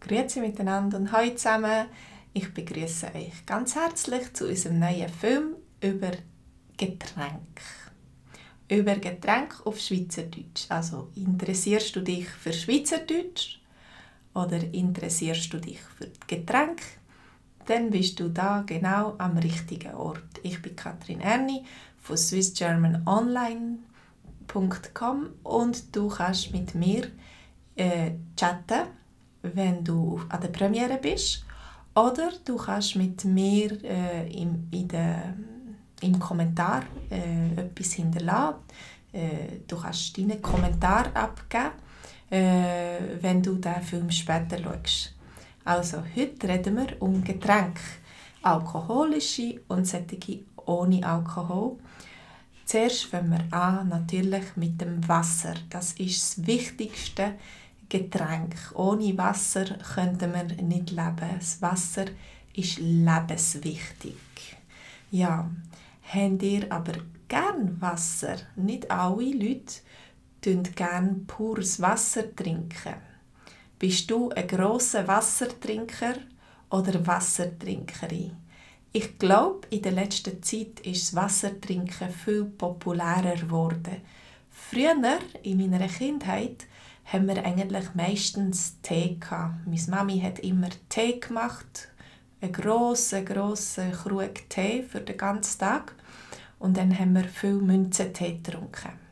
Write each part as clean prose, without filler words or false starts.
Grüezi miteinander und hallo zusammen. Ich begrüße euch ganz herzlich zu unserem neuen Film über Getränke. Über Getränke auf Schweizerdeutsch. Also interessierst du dich für Schweizerdeutsch oder interessierst du dich für Getränke? Dann bist du da genau am richtigen Ort. Ich bin Katrin Erni von swissgermanonline.com und du kannst mit mir chatten, wenn du an der Premiere bist, oder du kannst mit mir im Kommentar etwas hinterlassen. Du kannst deinen Kommentar abgeben, wenn du den Film später schaust. Also, heute reden wir um Getränke, alkoholische und solche ohne Alkohol. Zuerst fangen wir an, natürlich mit dem Wasser. Das ist das wichtigste Getränk. Ohne Wasser könnten wir nicht leben. Das Wasser ist lebenswichtig. Ja, habt ihr aber gern Wasser? Nicht alle Leute trinken gern pures Wasser trinken. Bist du ein grosser Wassertrinker oder Wassertrinkerin? Ich glaube, in der letzten Zeit ist das Wassertrinken viel populärer geworden. Früher, in meiner Kindheit, haben wir eigentlich meistens Tee gehabt. Meine Mami hat immer Tee gemacht, einen grossen Krug Tee für den ganzen Tag. Und dann haben wir viel Münzentee getrunken.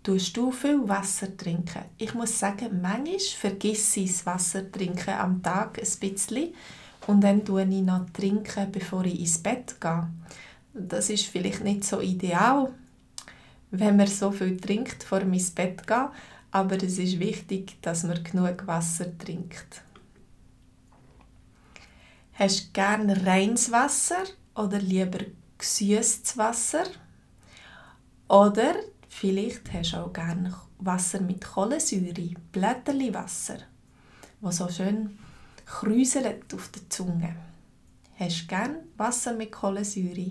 Tust du viel Wasser trinken? Ich muss sagen, manchmal vergesse ich das Wasser trinken am Tag ein bisschen. Und dann trinke ich noch, bevor ich ins Bett gehe. Das ist vielleicht nicht so ideal, wenn man so viel trinkt, vor dem ins Bett gehen. Aber es ist wichtig, dass man genug Wasser trinkt. Hast du gerne reines Wasser oder lieber gesüßtes Wasser? Oder vielleicht hast du auch gerne Wasser mit Kohlensäure, Blätterliwasser, das so schön kräuselt auf der Zunge. Hast du gerne Wasser mit Kohlensäure?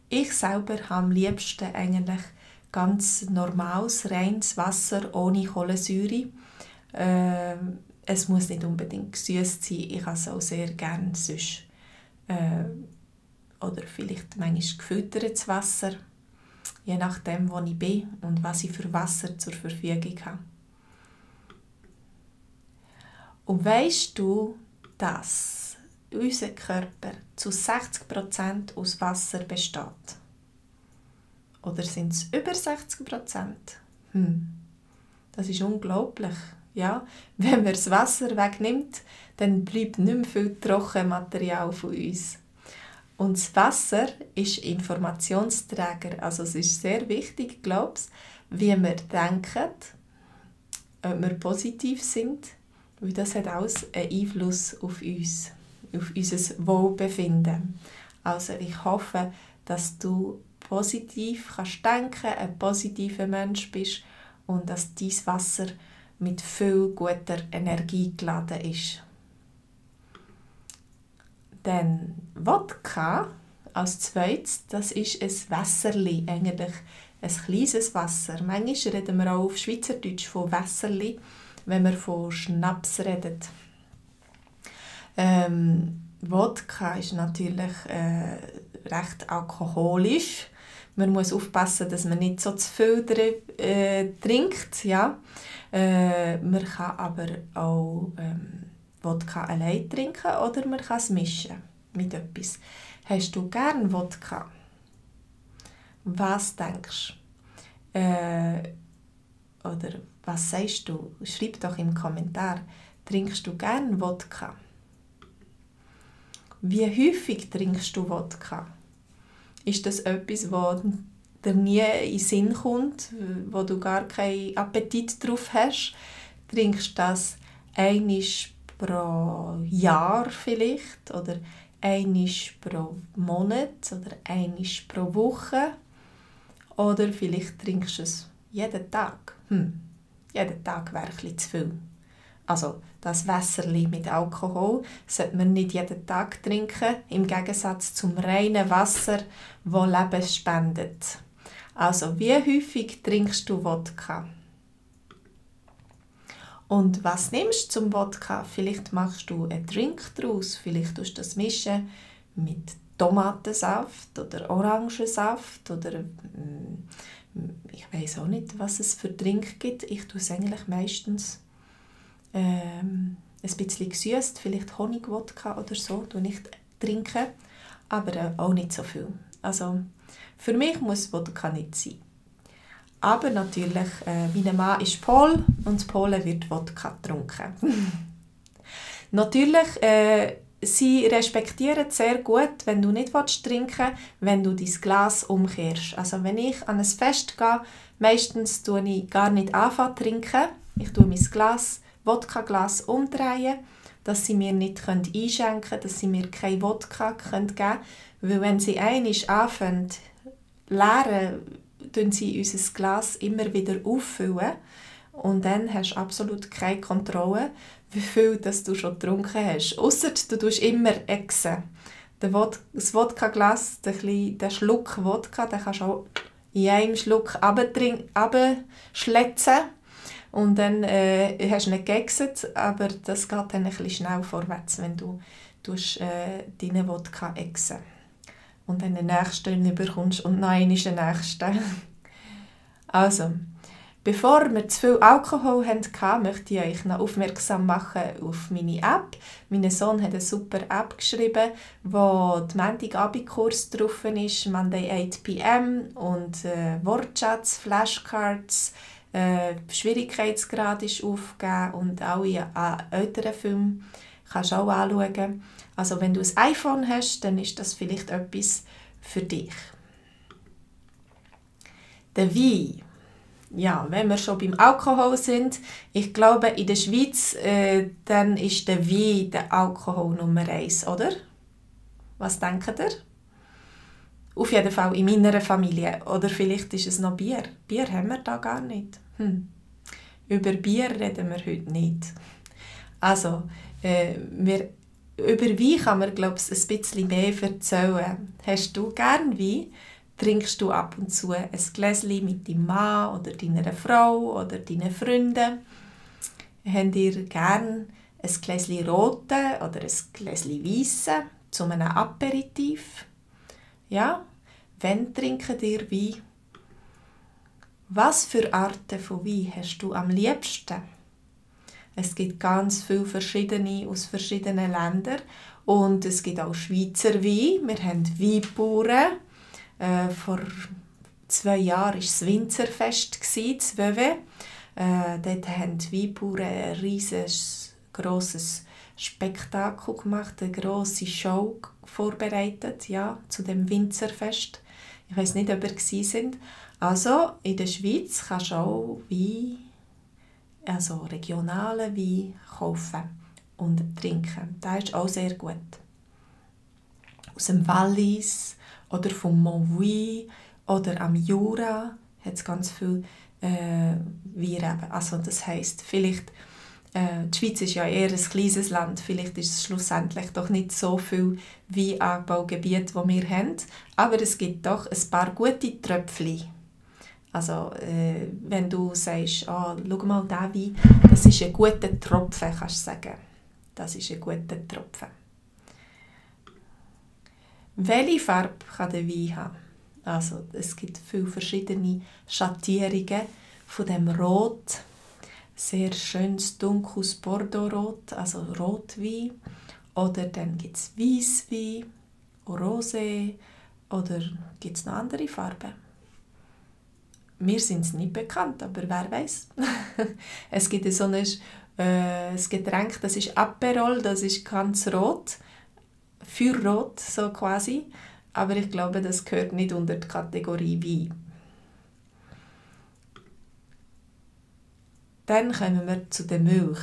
Ich selber habe am liebsten eigentlich ganz normales, reines Wasser ohne Kohlensäure. Es muss nicht unbedingt gesüßt sein. Ich habe es auch sehr gerne sonst. Oder vielleicht manchmal gefiltertes Wasser. Je nachdem, wo ich bin und was ich für Wasser zur Verfügung habe. Und weisst du, dass unser Körper zu 60% aus Wasser besteht? Oder sind es über 60%? Das ist unglaublich. Ja? Wenn man das Wasser wegnimmt, dann bleibt nicht mehr viel Trockenmaterial von uns. Und das Wasser ist Informationsträger. Also es ist sehr wichtig, glaube ich, wie wir denken, ob wir positiv sind, weil das hat alles einen Einfluss auf uns, auf unser Wohlbefinden. Also ich hoffe, dass du positiv kannst denken, ein positiver Mensch bist und dass dein Wasser mit viel guter Energie geladen ist. Dann Wodka als zweites, das ist ein Wässerli, eigentlich ein kleines Wasser. Manchmal reden wir auch auf Schweizerdeutsch von Wässerli, wenn wir von Schnaps reden. Wodka ist natürlich recht alkoholisch. Man muss aufpassen, dass man nicht so zu viel trinkt. Ja. Man kann aber auch Wodka allein trinken oder man kann es mischen mit etwas. Hast du gern Wodka? Was denkst du? Oder was sagst du? Schreib doch im Kommentar. Trinkst du gern Wodka? Wie häufig trinkst du Wodka? Ist das etwas, was dir nie in den Sinn kommt, wo du gar keinen Appetit drauf hast? Trinkst du das einmal pro Jahr vielleicht oder einmal pro Monat oder einmal pro Woche? Oder vielleicht trinkst du es jeden Tag? Jeden Tag wäre ein bisschen zu viel. Also das Wässerli mit Alkohol sollte man nicht jeden Tag trinken, im Gegensatz zum reinen Wasser, das Leben spendet. Also wie häufig trinkst du Wodka? Und was nimmst du zum Wodka? Vielleicht machst du einen Drink daraus, vielleicht tust du das mischen mit Tomatensaft oder Orangensaft oder ich weiß auch nicht, was es für Drink gibt. Ich tue es eigentlich meistens ein bisschen gesüßt, vielleicht Honigwodka oder so, tue ich trinken, aber auch nicht so viel. Also für mich muss Wodka nicht sein. Aber natürlich, mein Mann ist Pol und in Polen wird Wodka getrunken. Natürlich, sie respektieren es sehr gut, wenn du nicht trinken willst, wenn du dein Glas umkehrst. Also wenn ich an ein Fest gehe, meistens tue ich gar nicht anfangen zu trinken. Ich tue mein Wodka-Glas umdrehen, dass sie mir nicht einschenken können, dass sie mir kein Wodka geben können. Weil wenn sie einmal anfangen zu leeren, füllen sie unser Glas immer wieder auffüllen. Und dann hast du absolut keine Kontrolle, wie viel das du schon getrunken hast. Ausser du tust immer exen. Das Wodka-Glas, den Schluck Wodka, den kannst du auch in einem Schluck abschletzen. Und dann hast du nicht geexet, aber das geht dann ein bisschen schnell vorwärts, wenn du deinen Wodka exen. Und dann den nächsten bekommst und noch einmal den nächsten. Also, bevor wir zu viel Alkohol hatten, möchte ich euch noch aufmerksam machen auf meine App. Mein Sohn hat eine super App geschrieben, wo der Montag-Abend-Kurs drauf ist, Monday 8 p.m. und Wortschatz, Flashcards, Schwierigkeitsgrad ist aufgegeben und alle älteren Filme kannst du auch anschauen. Also wenn du ein iPhone hast, dann ist das vielleicht etwas für dich. Der Wein. Ja, wenn wir schon beim Alkohol sind, ich glaube in der Schweiz, dann ist der Wein der Alkohol Nummer 1, oder? Was denkt ihr? Auf jeden Fall in meiner Familie. Oder vielleicht ist es noch Bier. Bier haben wir da gar nicht. Über Bier reden wir heute nicht. Also, über Wein kann man, glaube ich, ein bisschen mehr erzählen. Hast du gerne Wein? Trinkst du ab und zu ein Gläschen mit deinem Mann oder deiner Frau oder deinen Freunden? Habt ihr gerne ein Gläschen roten oder ein Gläschen weissen zu einem Aperitif? Ja? Wann trinkt ihr Wein? Was für Arten von Wein hast du am liebsten? Es gibt ganz viele verschiedene aus verschiedenen Ländern und es gibt auch Schweizer Wein. Wir haben Weinbauern. Vor 2 Jahren war das Winzerfest in Vevey. Dort haben die Weinbauern ein riesiges, grosses Spektakel gemacht, eine grosse Show vorbereitet, ja, zu dem Winzerfest. Ich weiss nicht, ob ihr gewesen sind. Also, in der Schweiz kannst du auch Wein, also regionalen Wein kaufen und trinken. Das ist auch sehr gut. Aus dem Wallis oder vom Montville oder am Jura hat es ganz viel Weinreben. Also das heisst, vielleicht, die Schweiz ist ja eher ein kleines Land, vielleicht ist es schlussendlich doch nicht so viel Weinanbaugebiet, das wir haben, aber es gibt doch ein paar gute Tröpfchen. Also wenn du sagst, schau mal, dieser Wein, das ist ein guter Tropfen, kannst du sagen. Das ist ein guter Tropfen. Welche Farbe kann der Wein haben? Also, es gibt viele verschiedene Schattierungen von dem Rot. Sehr schönes, dunkles Bordeaux-Rot, also Rotwein. Oder dann gibt es Weisswein, Rosé oder gibt es noch andere Farben? Mir sind es nicht bekannt, aber wer weiß. Es gibt so ein Getränk, das ist Aperol, das ist ganz rot. Feuerrot, so quasi. Aber ich glaube, das gehört nicht unter die Kategorie Wein. Dann kommen wir zu der Milch.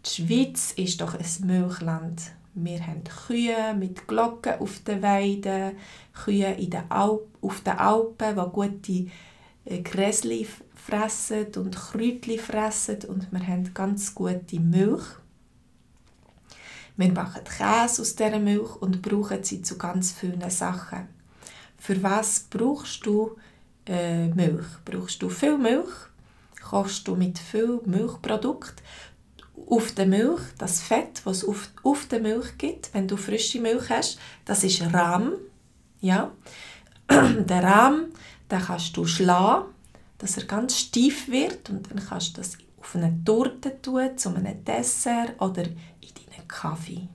Die Schweiz ist doch ein Milchland. Wir haben Kühe mit Glocken auf den Weiden, Kühe auf den Alpen, die gute Gräsli fressen und Kräutchen fressen. Und wir haben ganz gute Milch. Wir machen Käse aus dieser Milch und brauchen sie zu ganz vielen Sachen. Für was brauchst du Milch? Brauchst du viel Milch? kochst du mit viel Milchprodukt. Auf der Milch, das Fett, das es auf der Milch gibt, wenn du frische Milch hast, das ist Rahm. Ja? Den Rahm, den kannst du schlagen, dass er ganz steif wird und dann kannst du das auf eine Torte tun, zu einem Dessert oder in deinen Kaffee.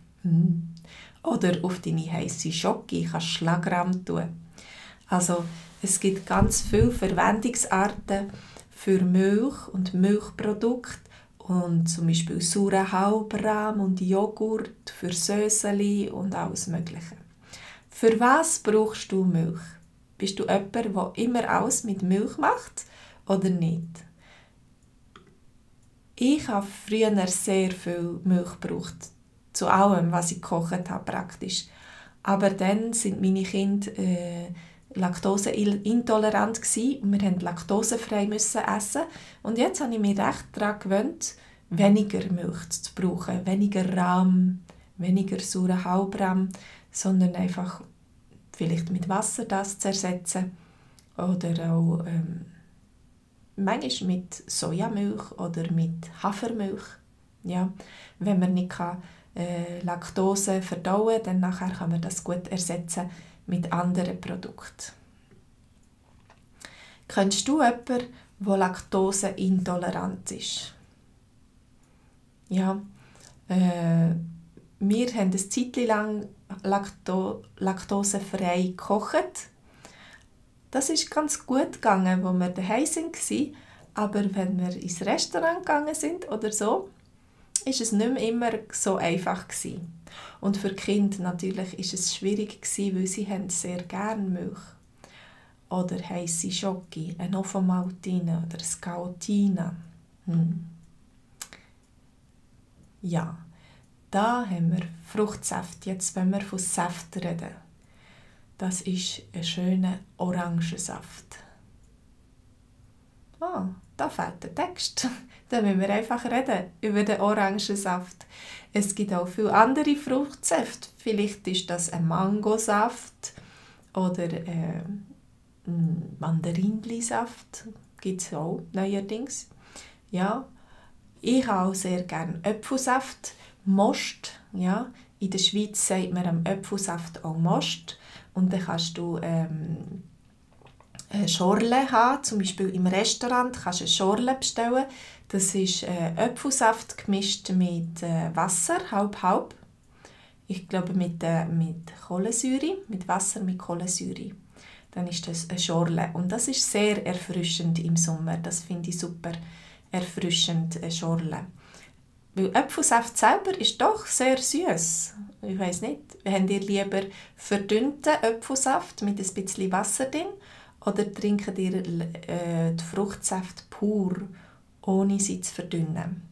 Oder auf deine heisse Schoki kannst du Schlagrahm tun. Also es gibt ganz viele Verwendungsarten für Milch und Milchprodukte und zum Beispiel sauren Halbrahm und Joghurt für Söseli und alles Mögliche. Für was brauchst du Milch? Bist du jemand, der immer alles mit Milch macht oder nicht? Ich habe früher sehr viel Milch gebraucht, zu allem, was ich gekocht habe, praktisch. Aber dann sind meine Kinder laktoseintolerant und wir mussten laktosefrei essen. Und jetzt habe ich mich recht daran gewöhnt, weniger Milch zu brauchen, weniger Rahm, weniger sauren Halbrahm, sondern einfach vielleicht mit Wasser das zu ersetzen oder auch manchmal mit Sojamilch oder mit Hafermilch. Ja, wenn man nicht Laktose verdauen kann, dann nachher kann man das gut ersetzen mit anderen Produkten. Kennst du jemanden, der laktoseintolerant ist? Ja, wir haben eine Zeit lang laktosefrei gekocht. Das ist ganz gut gegangen, als wir daheim waren. Aber wenn wir ins Restaurant gegangen sind oder so, ist es nicht mehr immer so einfach gewesen. Und für die Kinder natürlich ist es schwierig gewesen, weil sie haben sehr gerne Milch. Oder heisse Schoki, ein Ovomaltine oder ein Scaotina. Ja, da haben wir Fruchtsaft. Jetzt, wenn wir von Saft reden. Das ist ein schöner Orangensaft. Da fehlt der Text. Dann müssen wir einfach reden über den Orangensaft. Es gibt auch viele andere Fruchtsäfte. Vielleicht ist das ein Mangosaft oder Mandarinlisaft. Gibt es auch neuerdings. Ja. Ich habe auch sehr gerne Äpfelsaft. Most. Ja. In der Schweiz sagt man am Äpfelsaft auch Most. Und dann kannst du eine Schorle haben, zum Beispiel im Restaurant kannst du eine Schorle bestellen. Das ist Äpfelsaft gemischt mit Wasser, halb-halb. Ich glaube mit Kohlensäure, mit Wasser mit Kohlensäure. Dann ist das eine Schorle. Und das ist sehr erfrischend im Sommer. Das finde ich super erfrischend, eine Schorle. Weil Äpfelsaft selber ist doch sehr süß. Ich weiss nicht, habt ihr lieber verdünnten Äpfelsaft mit ein bisschen Wasser drin oder trinkt ihr die Fruchtsaft pur, ohne sie zu verdünnen?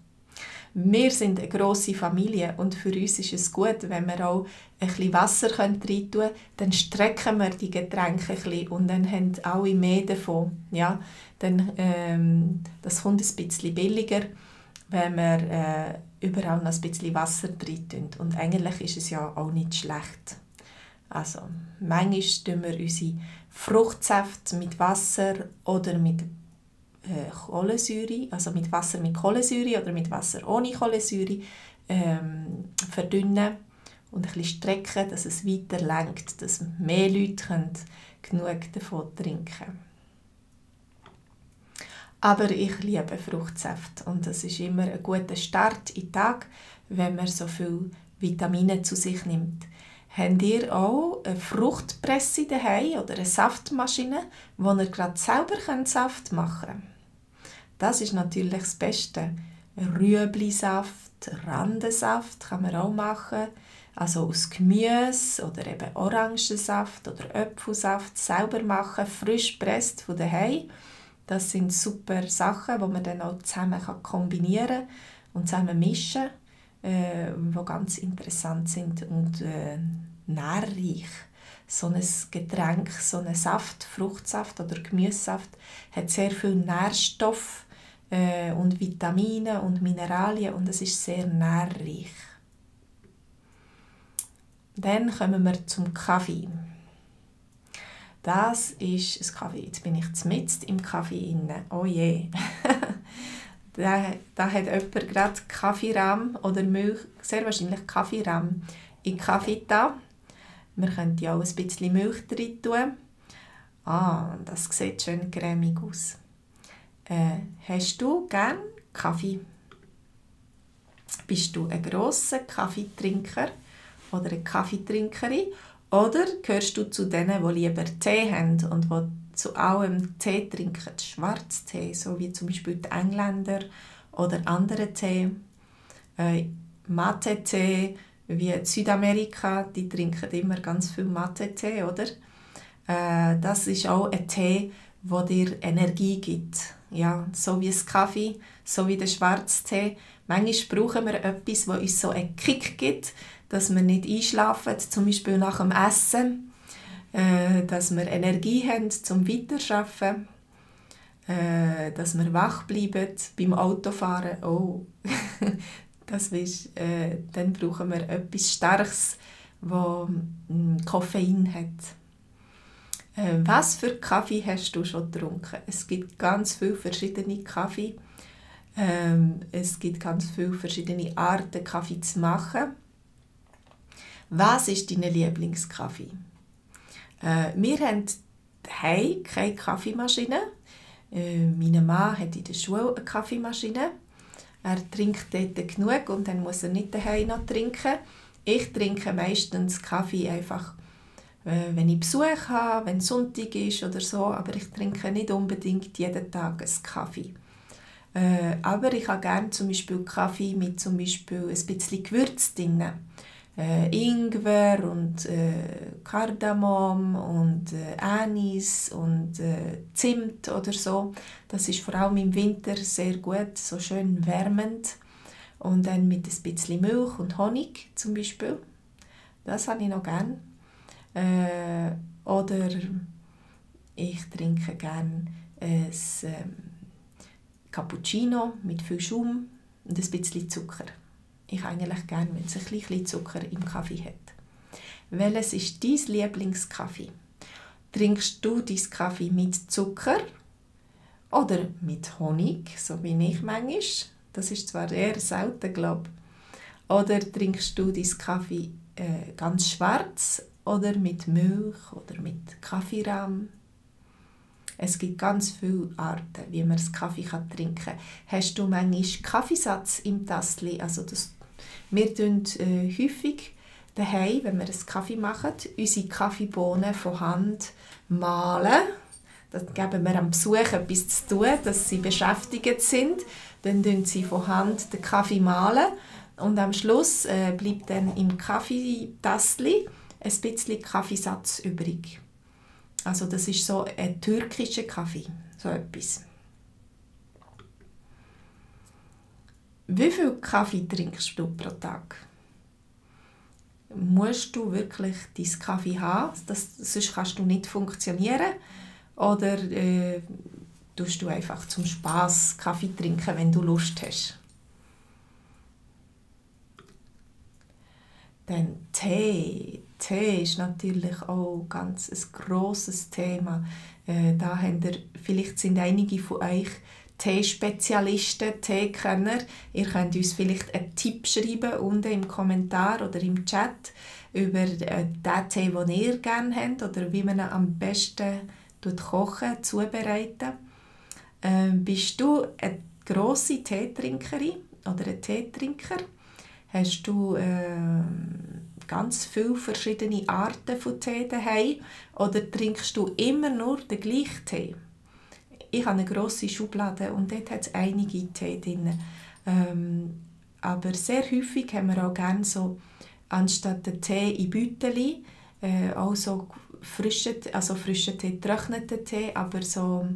Wir sind eine grosse Familie und für uns ist es gut, wenn wir auch ein bisschen Wasser rein tun können, dann strecken wir die Getränke ein bisschen und dann haben alle mehr davon. Ja, dann, das kommt ein bisschen billiger, wenn wir überall noch ein bisschen Wasser rein tun. Und eigentlich ist es ja auch nicht schlecht. Also, manchmal tun wir unsere Fruchtsäfte mit Wasser oder mit Kohlensäure, also mit Wasser mit Kohlensäure oder mit Wasser ohne Kohlensäure verdünnen und ein bisschen strecken, dass es weiter lenkt, dass mehr Leute genug davon trinken können. Aber ich liebe Fruchtsaft und das ist immer ein guter Start in den Tag, wenn man so viel Vitamine zu sich nimmt. Habt ihr auch eine Fruchtpresse daheim oder eine Saftmaschine, wo ihr gerade selber Saft machen könnt? Das ist natürlich das Beste. Rüeblisaft, Randensaft kann man auch machen. Also aus Gemüse oder eben Orangensaft oder Äpfelsaft selber machen, frisch gepresst von daheim. Das sind super Sachen, die man dann auch zusammen kombinieren und zusammen mischen kann, die ganz interessant sind und nährreich. So ein Getränk, so ein Saft, Fruchtsaft oder Gemüsesaft, hat sehr viel Nährstoff und Vitamine und Mineralien und es ist sehr nährreich. Dann kommen wir zum Kaffee. Das ist ein Kaffee. Jetzt bin ich mitten im Kaffee inne. Oh je. Da hat jemand gerade Kaffeerahm oder Milch, sehr wahrscheinlich Kaffeerahm in Kaffee da. Wir können ja auch ein bisschen Milch drin tun. Das sieht schön cremig aus. Hast du gerne Kaffee? Bist du ein grosser Kaffeetrinker oder eine Kaffeetrinkerin? Oder gehörst du zu denen, die lieber Tee haben und die zu allem Tee trinken? Schwarztee, so wie zum Beispiel die Engländer oder andere Tee. Mate-Tee, wie in Südamerika, die trinken immer ganz viel Mate-Tee, oder? Das ist auch ein Tee, der dir Energie gibt. Ja, so wie ein Kaffee, so wie der Schwarztee. Manchmal brauchen wir etwas, das uns so einen Kick gibt, dass wir nicht einschlafen, zum Beispiel nach dem Essen, dass wir Energie haben zum Weiterarbeiten, dass wir wach bleiben beim Autofahren. Oh, dann brauchen wir etwas Starkes, das Koffein hat. Was für Kaffee hast du schon getrunken? Es gibt ganz viele verschiedene Kaffee. Es gibt ganz viele verschiedene Arten, Kaffee zu machen. Was ist dein Lieblingskaffee? Wir haben daheim keine Kaffeemaschine. Mein Mann hat in der Schule eine Kaffeemaschine. Er trinkt dort genug und dann muss er nicht daheim noch trinken. Ich trinke meistens Kaffee einfach, wenn ich Besuch habe, wenn es Sonntag ist oder so. Aber ich trinke nicht unbedingt jeden Tag einen Kaffee. Aber ich habe gerne zum Beispiel Kaffee mit zum Beispiel ein bisschen Gewürz drin. Ingwer und Kardamom und Anis und Zimt oder so. Das ist vor allem im Winter sehr gut, so schön wärmend. Und dann mit ein bisschen Milch und Honig zum Beispiel. Das habe ich noch gerne. Oder ich trinke gerne ein Cappuccino mit viel Schaum und ein bisschen Zucker. Ich eigentlich gerne, wenn es ein bisschen Zucker im Kaffee hat. Welches ist dein Lieblingskaffee? Trinkst du deinen Kaffee mit Zucker oder mit Honig, so wie ich manchmal? Das ist zwar eher selten, glaube ich. Oder trinkst du deinen Kaffee ganz schwarz oder mit Milch oder mit Kaffeerahm? Es gibt ganz viele Arten, wie man das Kaffee trinken kann. Hast du manchmal Kaffeesatz im Tassli? Also wir tun häufig daheim, wenn wir einen Kaffee machen, unsere Kaffeebohnen von Hand mahlen. Dann geben wir am Besuch etwas zu tun, dass sie beschäftigt sind. Dann mahlen sie von Hand den Kaffee mahlen. Und am Schluss bleibt dann im Kaffeetassli ein bisschen Kaffeesatz übrig. Also das ist so ein türkischer Kaffee, so etwas. Wie viel Kaffee trinkst du pro Tag? Musst du wirklich deinen Kaffee haben? Sonst kannst du nicht funktionieren. Oder tust du einfach zum Spass Kaffee trinken, wenn du Lust hast? Dann Tee. Tee ist natürlich auch ganz ein grosses Thema. Vielleicht sind einige von euch Teespezialisten, Teekenner. Ihr könnt uns vielleicht einen Tipp schreiben unten im Kommentar oder im Chat über den Tee, den ihr gerne habt oder wie man ihn am besten kochen, zubereiten. Bist du eine grosse Teetrinkerin oder ein Teetrinker? Hast du ganz viele verschiedene Arten von Tee daheim oder trinkst du immer nur den gleichen Tee? Ich habe eine grosse Schublade und dort hat es einige Tee drin. Aber sehr häufig haben wir auch gerne so, anstatt den Tee in Beutelchen, auch so frischen Tee, getrockneten Tee, aber so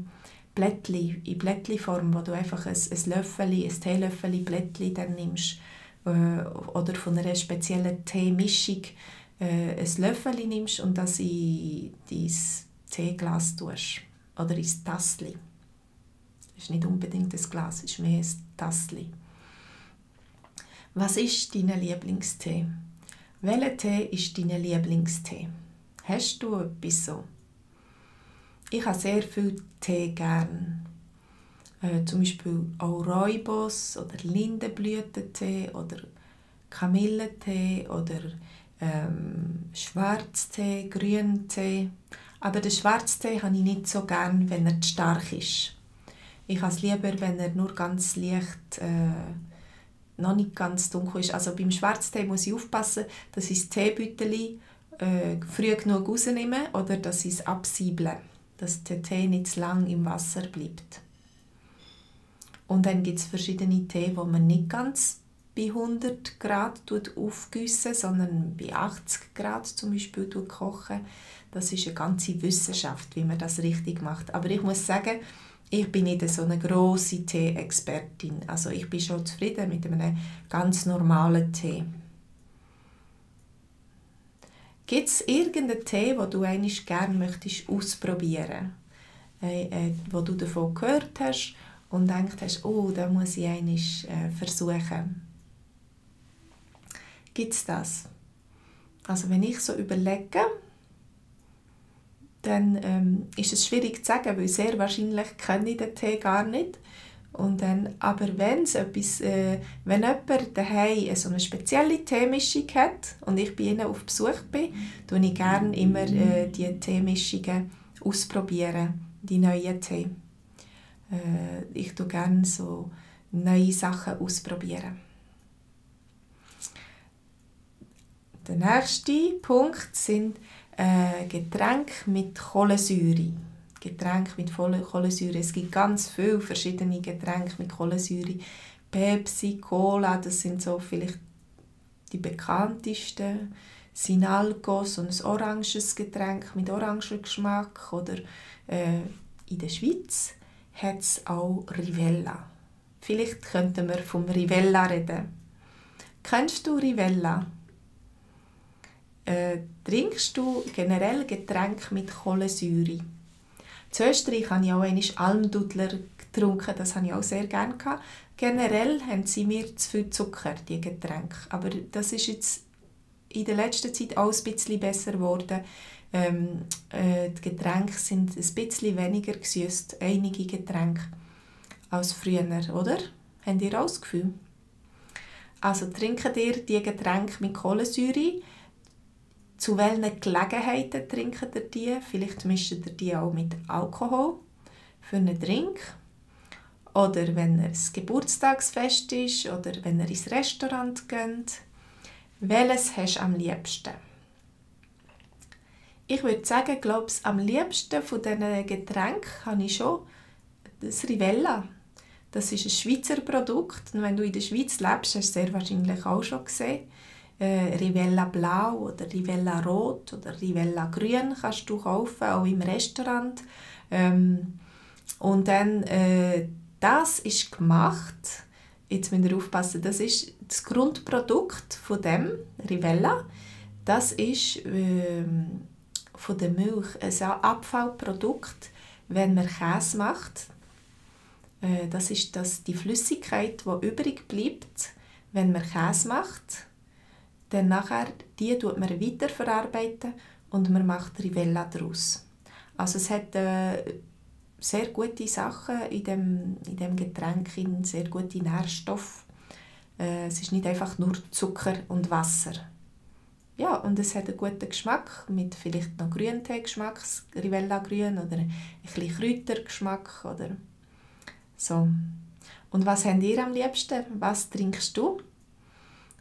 Blättchen, in Blättchenform, wo du einfach ein Teelöffel Blättchen dann nimmst oder von einer speziellen Teemischung ein Löffel nimmst und das in dein Teeglas tust. Oder ins Tassli. Das ist nicht unbedingt ein Glas, es ist mehr ein Tassli. Was ist dein Lieblingstee? Welcher Tee ist dein Lieblingstee? Hast du etwas so? Ich habe sehr viel Tee gern. Zum Beispiel auch Rooibos oder Lindenblütentee oder Kamillentee oder Schwarztee, Grüntee. Aber den Schwarztee habe ich nicht so gern, wenn er zu stark ist. Ich habe es lieber, wenn er nur ganz leicht, noch nicht ganz dunkel ist. Also beim Schwarztee muss ich aufpassen, dass ich das Teebeutel früh genug rausnehme oder dass ich es absieble, dass der Tee nicht zu lang im Wasser bleibt. Und dann gibt es verschiedene Tee, die man nicht ganz bei 100 Grad aufgießen, sondern bei 80 Grad zum Beispiel kochen. Das ist eine ganze Wissenschaft, wie man das richtig macht. Aber ich muss sagen, ich bin nicht so eine grosse Tee-Expertin. Also ich bin schon zufrieden mit einem ganz normalen Tee. Gibt es irgendeinen Tee, den du eigentlich gerne möchtest ausprobieren, wo du davon gehört hast und gedacht hast, oh, da muss ich einmal versuchen? Gibt es das? Also wenn ich so überlege, dann ist es schwierig zu sagen, weil sehr wahrscheinlich kenne ich den Tee gar nicht. Und dann, aber wenn jemand daheim so eine spezielle Teemischung hat und ich bei ihnen auf Besuch bin, tue ich gerne immer die Teemischungen ausprobieren, die neuen Tee. Ich tue gerne so neue Sachen ausprobieren. Der nächste Punkt sind Getränke mit Kohlensäure. Getränke mit Kohlensäure. Es gibt ganz viele verschiedene Getränke mit Kohlensäure. Pepsi, Cola, das sind so vielleicht die bekanntesten. Sinalco, so ein oranges Getränk mit Orangengeschmack. Oder in der Schweiz hat es auch Rivella. Vielleicht könnten wir vom Rivella reden. Kennst du Rivella? Trinkst du generell Getränke mit Kohlensäure? In Österreich habe ich auch einmal Almdudler getrunken, das habe ich auch sehr gerne gehabt. Generell haben sie mir zu viel Zucker, die Getränke. Aber das ist jetzt in der letzten Zeit auch ein bisschen besser geworden. Die Getränke sind ein bisschen weniger gesüßt, einige Getränke, als früher, oder? Habt ihr auch das Gefühl? Also trinkt ihr die Getränke mit Kohlensäure? Zu welchen Gelegenheiten trinkt ihr die? Vielleicht mischt ihr die auch mit Alkohol für einen Drink. Oder wenn es ein Geburtstagsfest ist oder wenn ihr ins Restaurant geht. Welches hast du am liebsten? Ich würde sagen, am liebsten von diesen Getränken habe ich schon das Rivella. Das ist ein Schweizer Produkt. Und wenn du in der Schweiz lebst, hast du es sehr wahrscheinlich auch schon gesehen. Rivella Blau oder Rivella Rot oder Rivella Grün kannst du kaufen, auch im Restaurant. Und dann, das ist gemacht, jetzt müsst ihr aufpassen, das ist das Grundprodukt von dem Rivella. Das ist von der Milch ein Abfallprodukt, wenn man Käse macht. Das ist die Flüssigkeit, die übrig bleibt, wenn man Käse macht. Dann nachher, die tut man weiterverarbeiten und man macht Rivella daraus. Also es hat sehr gute Sachen in dem Getränk, sehr gute Nährstoffe. Es ist nicht einfach nur Zucker und Wasser. Ja, und es hat einen guten Geschmack, mit vielleicht noch Grüntee-Geschmack, Rivella Grün oder ein bisschen Kräutergeschmack oder so. Und was habt ihr am liebsten? Was trinkst du?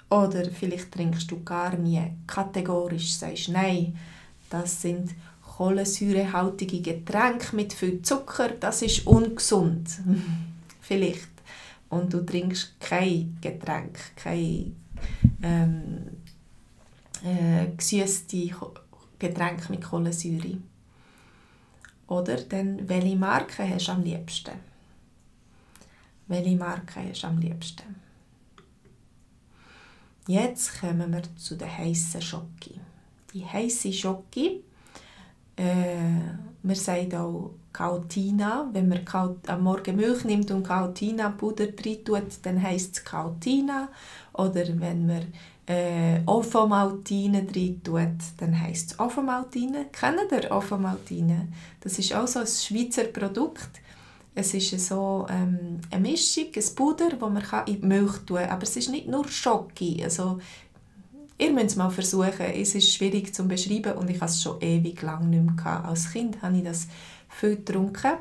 Oder vielleicht trinkst du gar nie kategorisch, sagst nein, das sind kohlensäurehaltige Getränke mit viel Zucker, das ist ungesund. Vielleicht. Und du trinkst kein Getränk, kein gesüßte Getränke mit Kohlensäure. Oder dann, welche Marke hast du am liebsten? Welche Marke hast du am liebsten? Jetzt kommen wir zu der heissen Schoki. Die heisse Schoki, wir sagen auch Caotina. Wenn man am Morgen Milch nimmt und Caotina-Puder rein tut, dann heisst es Caotina. Oder wenn man Ovomaltine rein tut, dann heisst es Ovomaltine. Kennt ihr Ovomaltine? Das ist auch so ein Schweizer Produkt. Es ist so eine Mischung, ein Puder, das man in die Milch tun kann. Aber es ist nicht nur Schoki. Also, ihr müsst es mal versuchen. Es ist schwierig zu beschreiben und ich hatte es schon ewig lang nicht mehr gehabt. Als Kind habe ich das viel getrunken.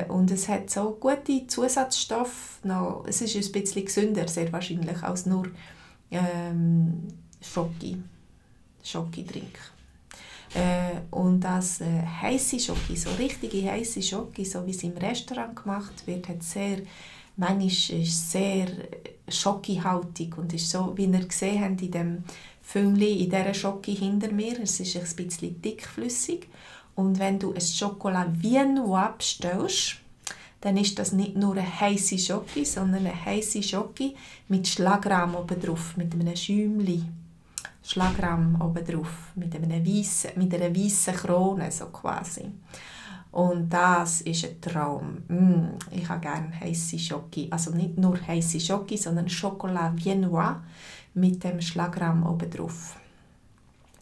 Und es hat so gute Zusatzstoffe. Noch, es ist ein bisschen gesünder, sehr wahrscheinlich, als nur Schoki-Drink. Und das heisse Schoki, so richtige heisse Schoki, so wie es im Restaurant gemacht wird, hat manchmal ist sehr schokihaltig und ist so, wie ihr gesehen habt in dem Film, in dieser Schoki hinter mir, es ist ein bisschen dickflüssig. Und wenn du ein Chocolat Viennois bestellst, dann ist das nicht nur eine heisse Schoki, sondern eine heisse Schoki mit Schlagrahm oben drauf, mit einem Schäumli. Schlagrahm oben drauf, mit einer weißen Krone, so quasi. Und das ist ein Traum. Ich habe gerne heisse Schoki. Also nicht nur heisse Schoki, sondern Chocolat Viennois mit dem Schlagrahm oben drauf.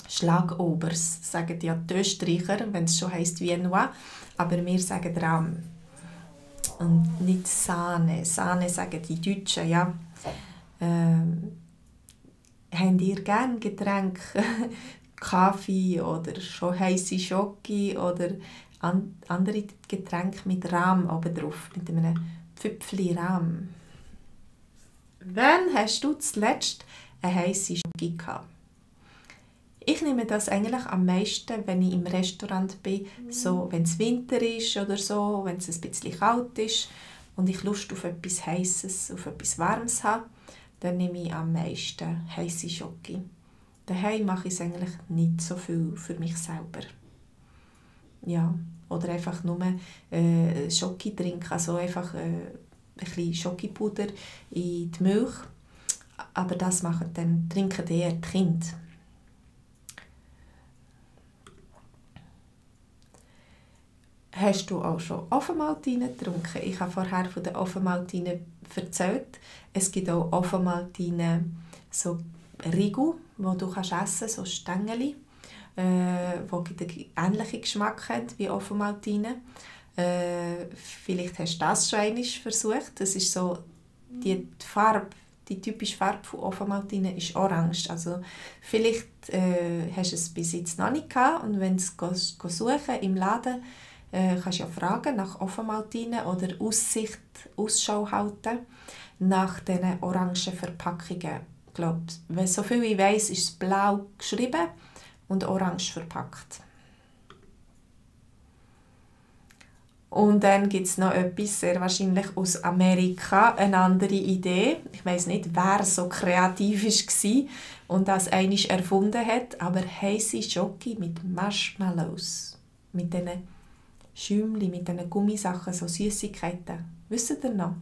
Schlagobers, sagen ja die Österreicher, wenn es schon heisst Viennois. Aber wir sagen Rahm. Und nicht Sahne. Sahne sagen die Deutschen, ja. Habt ihr gerne Getränke? Kaffee oder schon heisse Schoki oder andere Getränke mit Rahm oben drauf, mit einem Pfüpfli Rahm? Wann hast du zuletzt eine heisse Schoki gehabt? Ich nehme das eigentlich am meisten, wenn ich im Restaurant bin, so, wenn es Winter ist oder so, wenn es ein bisschen kalt ist und ich Lust auf etwas Heisses, auf etwas Warmes habe, dann nehme ich am meisten heisse Schoki. Daheim mache ich es eigentlich nicht so viel für mich selber. Ja, oder einfach nur Schoki trinken, also einfach ein bisschen Schokipuder in die Milch. Aber das trinken eher die Kinder. Hast du auch schon Ovomaltine getrunken? Ich habe vorher von den Ovomaltine erzählt. Es gibt auch Ovomaltine, so Riegel, die du essen kannst, so Stängeli, die einen ähnlichen Geschmack haben wie Ovomaltine. Vielleicht hast du das schon einmal versucht. Das ist so, die typische Farbe von Ovomaltine ist orange. Also vielleicht hast du es bis jetzt noch nicht gehabt und wenn du es suchen im Laden, kannst du ja fragen nach Ovomaltine oder Ausschau halten nach diesen orangen Verpackungen. Ich glaube, so viel ich weiss, ist es blau geschrieben und orange verpackt. Und dann gibt es noch etwas, sehr wahrscheinlich aus Amerika, eine andere Idee. Ich weiss nicht, wer so kreativ war und das einmal erfunden hat, aber heisse Schoki mit Marshmallows, mit diesen Schäumli, mit diesen Gummisachen, so Süßigkeiten. Wisst ihr noch?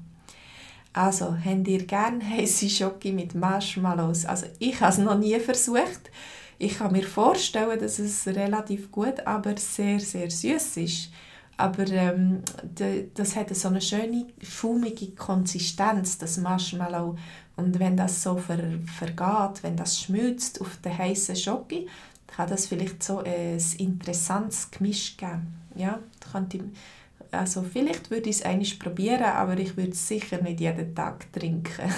Also, habt ihr gerne heisse Schoki mit Marshmallows? Also, ich habe es noch nie versucht. Ich kann mir vorstellen, dass es relativ gut, aber sehr, sehr süß ist. Aber das hat so eine schöne, schaumige Konsistenz, das Marshmallow. Und wenn das so vergeht, wenn das schmilzt auf der heißen Schoki, kann das vielleicht so ein interessantes Gemisch geben. Ja, also vielleicht würde ich es einmal probieren, aber ich würde es sicher nicht jeden Tag trinken.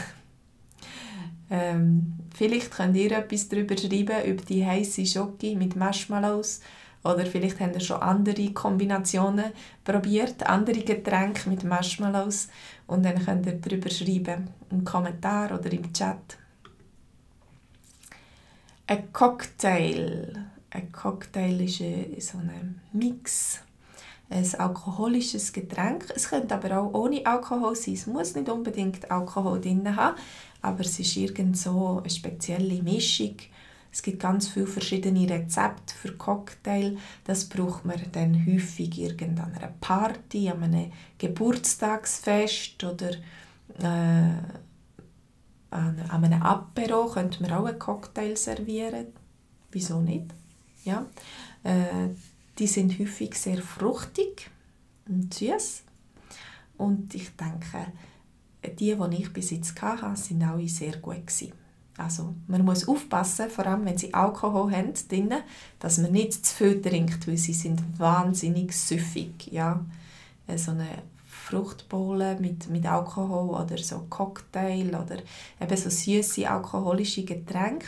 Vielleicht könnt ihr etwas darüber schreiben, über die heisse Schoki mit Marshmallows. Oder vielleicht habt ihr schon andere Kombinationen probiert, andere Getränke mit Marshmallows. Und dann könnt ihr darüber schreiben, im Kommentar oder im Chat. Ein Cocktail. Ein Cocktail ist so ein Mix. Ein alkoholisches Getränk. Es könnte aber auch ohne Alkohol sein. Es muss nicht unbedingt Alkohol drin haben, aber es ist irgend so eine spezielle Mischung. Es gibt ganz viele verschiedene Rezepte für Cocktail. Das braucht man dann häufig an einer Party, an einem Geburtstagsfest oder an einem Apero könnte man auch einen Cocktail servieren. Wieso nicht? Ja. Die sind häufig sehr fruchtig und süß. Und ich denke, die ich bis jetzt hatte, sind alle sehr gut gewesen. Also man muss aufpassen, vor allem wenn sie Alkohol haben, dass man nicht zu viel trinkt, weil sie sind wahnsinnig süffig. Ja? So eine Fruchtbowle mit Alkohol oder so Cocktail oder eben so süße alkoholische Getränke,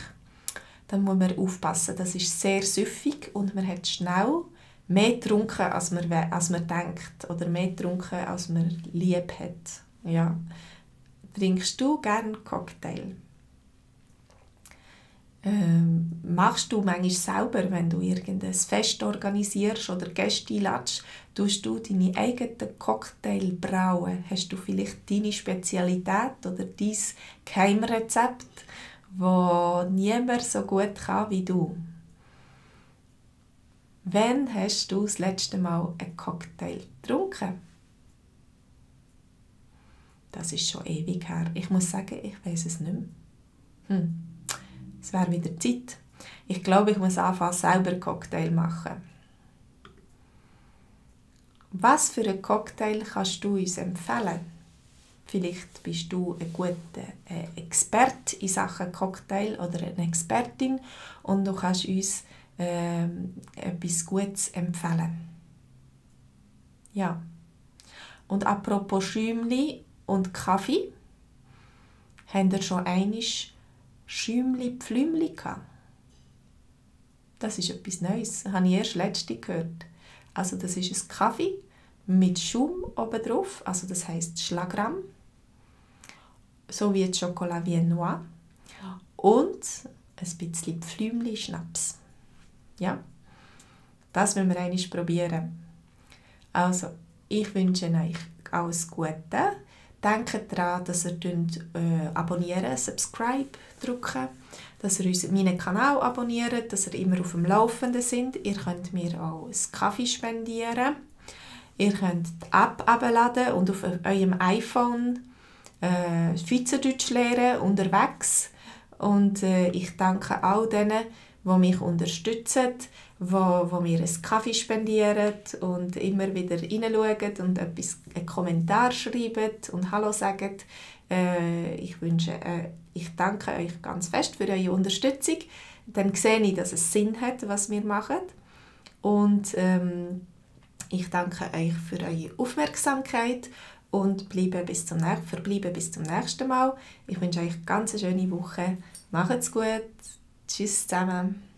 dann muss man aufpassen. Das ist sehr süffig und man hat schnell mehr getrunken, als man denkt oder mehr getrunken, als man lieb hat. Ja. Trinkst du gerne Cocktail? Machst du manchmal selber, wenn du irgendein Fest organisierst oder Gäste einlädst, tust du deine eigenen Cocktail brauen? Hast du vielleicht deine Spezialität oder dein Geheimrezept, das niemand so gut kann wie du? Wann hast du das letzte Mal einen Cocktail getrunken? Das ist schon ewig her. Ich muss sagen, ich weiss es nicht mehr. Es wäre wieder Zeit. Ich glaube, ich muss anfangen, selber Cocktail machen. Was für einen Cocktail kannst du uns empfehlen? Vielleicht bist du ein guter Experte in Sachen Cocktail oder eine Expertin und du kannst uns etwas Gutes empfehlen. Ja. Und apropos Schäumli und Kaffee, habt ihr schon einmal Schäumli-Pflümli gehabt? Das ist etwas Neues. Das habe ich erst letztens gehört. Also das ist ein Kaffee mit Schaum oben drauf, also das heisst Schlagrahm, so wie Chocolat Viennois und ein bisschen Pflümli-Schnaps. Ja, das wollen wir einmal probieren. Also, ich wünsche euch alles Gute. Denkt daran, dass ihr abonnieren, subscribe drücken, dass ihr meinen Kanal abonniert, dass ihr immer auf dem Laufenden seid. Ihr könnt mir auch einen Kaffee spendieren. Ihr könnt die App herunterladen und auf eurem iPhone Schweizerdeutsch lernen unterwegs. Und ich danke all denen, die mich unterstützen, die mir einen Kaffee spendieren und immer wieder reinschauen und einen Kommentar schreiben und Hallo sagen. Ich danke euch ganz fest für eure Unterstützung. Dann sehe ich, dass es Sinn hat, was wir machen. Und ich danke euch für eure Aufmerksamkeit und verbleibe bis zum nächsten Mal. Ich wünsche euch eine ganz schöne Woche. Macht's gut. Tschüss zusammen.